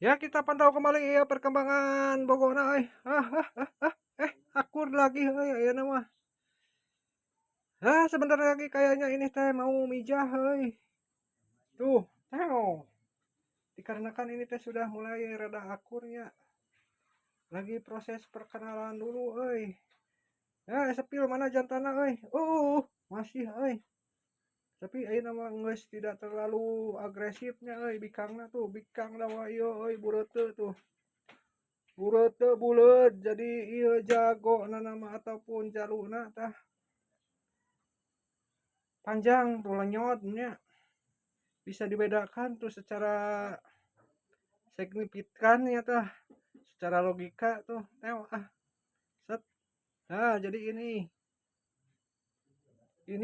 Ya, kita pantau kembali ya perkembangan bogona euy. Akur lagi euy ayeuna mah. Ah, sebentar lagi kayaknya ini teh mau mijah euy. Tuh, teo. Dikarenakan ini teh sudah mulai rada akurnya. Lagi proses perkenalan dulu euy. Ya, sepil mana jantana euy. Masih euy. Tapi ayeuna mah geus tidak terlalu agresifnya euy bikangna tuh, bikang dawa ieu euy bureuteu tuh. Bureuteu buleut jadi ieu jago nama ataupun jaluna tah. Panjang tuh lenyotnya. Bisa dibedakan tuh secara signifikan ya tah. Secara logika tuh, teo ah. Set. Nah, jadi ini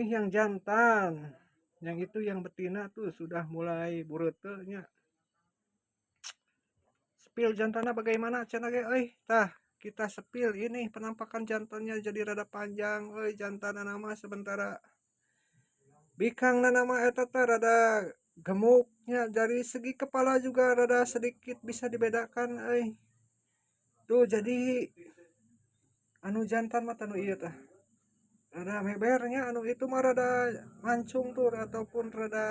yang jantan. Yang itu yang betina tuh sudah mulai bureuteunya. Sepil jantannya bagaimana cenah ge euy? Tah, kita sepil ini penampakan jantannya jadi rada panjang euy jantanna mah, sementara bikangna nama eta teh rada gemuknya. Dari segi kepala juga rada sedikit bisa dibedakan euy. Tuh, jadi anu jantan mah tanu ieu tah. Rada mebernya, anu itu mah rada mancung tuh ataupun rada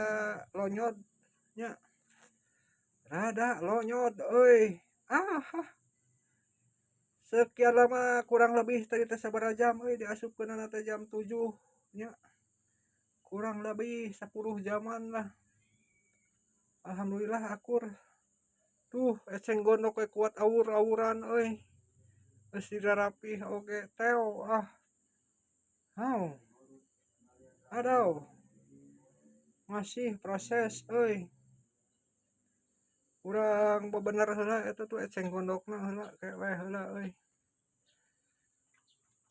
lonyotnya. Rada lonyot euy. Ah. Sekian lama kurang lebih tadi teh sabaraha jam euy diasupkeunana teh jam 7 nya. Kurang lebih 10 jaman lah. Alhamdulillah akur. Tuh eceng gondok we kuat awur-awuran euy. Geus dirarapih oge teo ah. Hau. Aduh. Masih proses euy. Kurang bebener heula eta tuh eceng gondokna heula kayak we heula euy.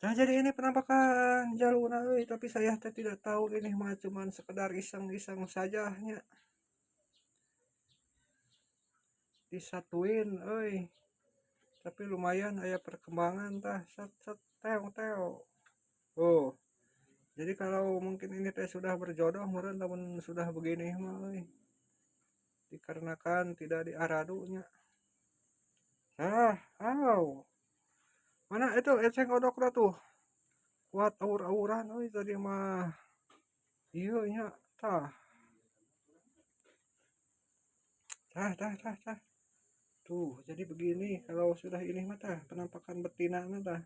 Nah, jadi ini penampakan jaluna euy, tapi saya teh tidak tahu ini mah cuman sekedar iseng-iseng saja nya. Disatuin euy. Tapi lumayan aya perkembangan tah, set set teo teo. Oh. Jadi kalau mungkin ini teh sudah berjodoh meureun lamun sudah begini mah euy. Dikarenakan tidak diaradunya. Ah, au. Mana itu eceng gondokna tuh? Kuat aur-auran euy tadi mah. Ieu nya tah. Tah tah tah tah. Tuh, jadi begini kalau sudah ini mah tah penampakan betina mah tah.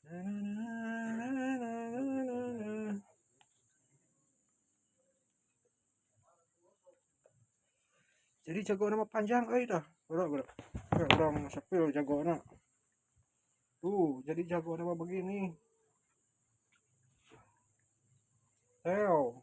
Na, na, na, na, na, na, na. Jadi jago nama panjang euy tah. Urang, urang. Urang sepil jagona. Tuh, jadi jago nama begini. Teo.